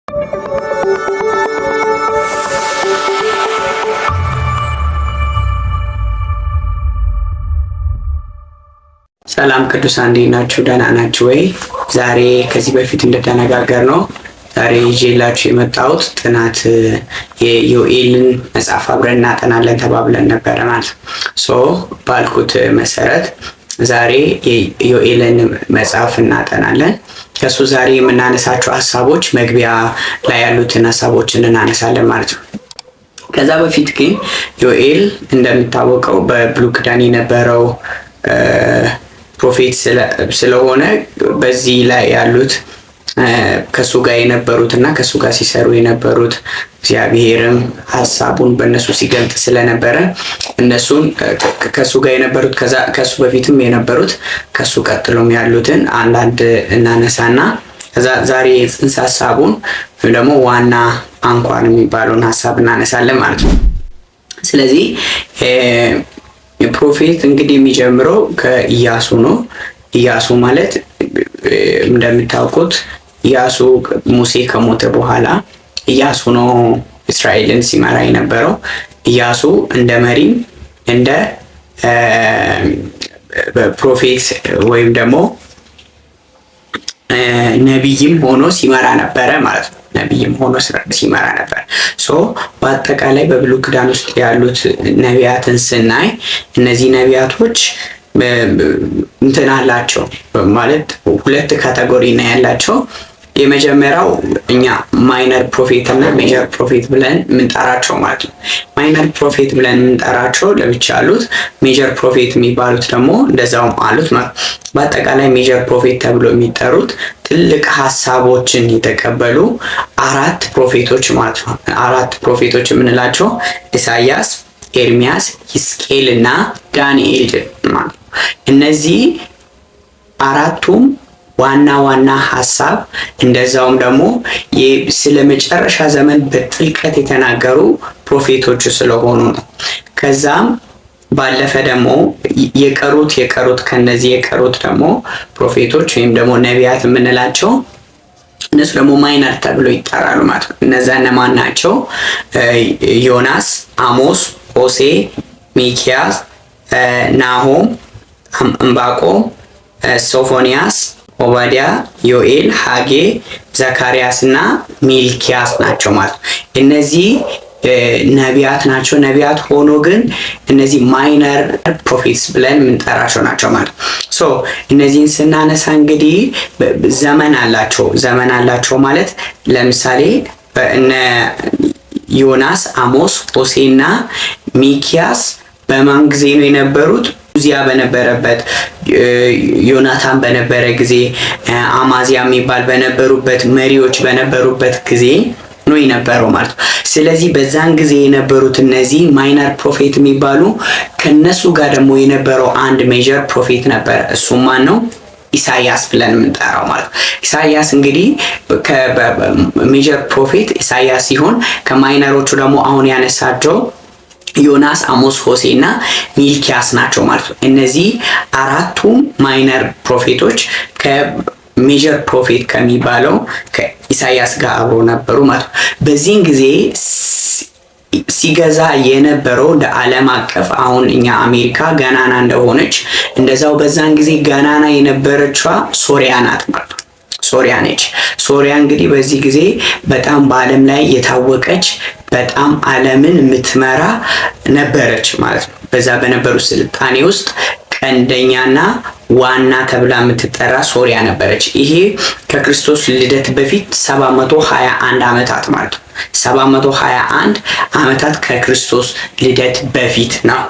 ሰላም ቅዱሳን፣ እንዴት ናችሁ? ደህና ናችሁ ወይ? ዛሬ ከዚህ በፊት እንደተነጋገርነው ዛሬ ይዤላችሁ የመጣሁት ጥናት የዮኤልን መጽሐፍ አብረን እናጠናለን ተባብለን ነበረ ማለት። So ባልኩት መሰረት ዛሬ የዮኤልን መጽሐፍ እናጠናለን። ከሱ ዛሬ የምናነሳቸው ሀሳቦች መግቢያ ላይ ያሉትን ሀሳቦችን እናነሳለን ማለት ነው። ከዛ በፊት ግን ዮኤል እንደሚታወቀው በብሉይ ኪዳን የነበረው prophet ስለሆነ በዚህ ላይ ያሉት ከሱ ጋር የነበሩት እና ከሱ ጋር ሲሰሩ የነበሩት፣ እግዚአብሔርም ሀሳቡን በእነሱ ሲገልጥ ስለነበረ፣ እነሱን ከሱ ጋር የነበሩት፣ ከሱ በፊትም የነበሩት፣ ከሱ ቀጥሎም ያሉትን አንዳንድ እናነሳና ከዛ ዛሬ የጽንሰ ሀሳቡን ወይም ደግሞ ዋና አንኳር የሚባለውን ሀሳብ እናነሳለን ማለት ነው። ስለዚህ prophet እንግዲህ የሚጀምረው ከኢያሱ ነው። ኢያሱ ማለት እንደምታውቁት ኢያሱ ሙሴ ከሞተ በኋላ ኢያሱ ነው እስራኤልን ሲመራ የነበረው። ኢያሱ እንደ መሪም እንደ prophet ወይም ደግሞ ነቢይም ሆኖ ሲመራ ነበረ ማለት ነው። ነቢይም ሆኖ ሲመራ ነበር። So በአጠቃላይ በብሉይ ኪዳን ውስጥ ያሉት ነቢያትን ስናይ እነዚህ ነቢያቶች እንትን አላቸው፣ ማለት ሁለት category ነው ያላቸው። የመጀመሪያው እኛ minor prophet እና major prophet ብለን የምንጠራቸው ማለት ነው። Minor prophet ብለን የምንጠራቸው ለብቻ አሉት። Major prophet የሚባሉት ደግሞ እንደዛውም አሉት ማለት። በአጠቃላይ major prophet ተብሎ የሚጠሩት ትልቅ ሀሳቦችን የተቀበሉ አራት prophet ኦች ማለት ነው። አራት prophet ኦች የምንላቸው ኢሳያስ፣ ኤርሚያስ፣ ሕዝቅኤል እና ዳንኤል ማለት ነው። እነዚህ አራቱም ዋና ዋና ሀሳብ እንደዛውም ደግሞ ስለ መጨረሻ ዘመን በጥልቀት የተናገሩ prophet ኦች ስለሆኑ ነው። ከዛም ባለፈ ደግሞ የቀሩት ከነዚህ የቀሩት ደግሞ prophet ኦች ወይም ደግሞ ነቢያት የምንላቸው እነሱ ደግሞ minor ተብሎ ይጠራሉ ማለት ነው። እነዛ እነማን ናቸው? ዮናስ፣ አሞስ፣ ሆሴ፣ ሚኪያስ፣ ናሆም፣ እምባቆም፣ ሶፎንያስ፣ ኦባዲያ፣ ዮኤል፣ ሀጌ፣ ዘካርያስ እና ሚልኪያስ ናቸው ማለት ነው። እነዚህ ነቢያት ናቸው። ነቢያት ሆኖ ግን እነዚህ minor prophets ብለን የምንጠራቸው ናቸው ማለት ነው። So እነዚህን ስናነሳ እንግዲህ ዘመን አላቸው። ዘመን አላቸው ማለት ለምሳሌ እነ ዮናስ፣ አሞስ፣ ሆሴ እና ሚኪያስ በማን ጊዜ ነው የነበሩት? ኡዚያ በነበረበት፣ ዮናታን በነበረ ጊዜ፣ አማዚያ የሚባል በነበሩበት፣ መሪዎች በነበሩበት ጊዜ ነው የነበረው ማለት ነው። ስለዚህ በዛን ጊዜ የነበሩት እነዚህ minor prophet የሚባሉ ከነሱ ጋር ደግሞ የነበረው አንድ major prophet ነበረ። እሱም ማን ነው? ኢሳያስ ብለን የምንጠራው ማለት ነው። ኢሳያስ እንግዲህ major prophet ኢሳያስ ሲሆን ከ minor ኦቹ ደግሞ አሁን ያነሳቸው ዮናስ፣ አሞስ፣ ሆሴ እና ሚልኪያስ ናቸው ማለት ነው። እነዚህ አራቱም minor prophet ኦች ከ major prophet ከሚባለው ከኢሳያስ ጋር አብሮ ነበሩ ማለት ነው። በዚህን ጊዜ ሲገዛ የነበረው እንደ ዓለም አቀፍ አሁን እኛ አሜሪካ ገናና እንደሆነች እንደዛው በዛን ጊዜ ገናና የነበረችዋ ሶሪያ ናት ማለት ነው። ሶሪያ ነች። ሶሪያ እንግዲህ በዚህ ጊዜ በጣም በዓለም ላይ የታወቀች፣ በጣም ዓለምን የምትመራ ነበረች ማለት ነው። በዛ በነበሩ ስልጣኔ ውስጥ ቀንደኛና ዋና ተብላ የምትጠራ ሶሪያ ነበረች። ይሄ ከክርስቶስ ልደት በፊት 721 ዓመታት ማለት ነው። 721 ዓመታት ከክርስቶስ ልደት በፊት ነው።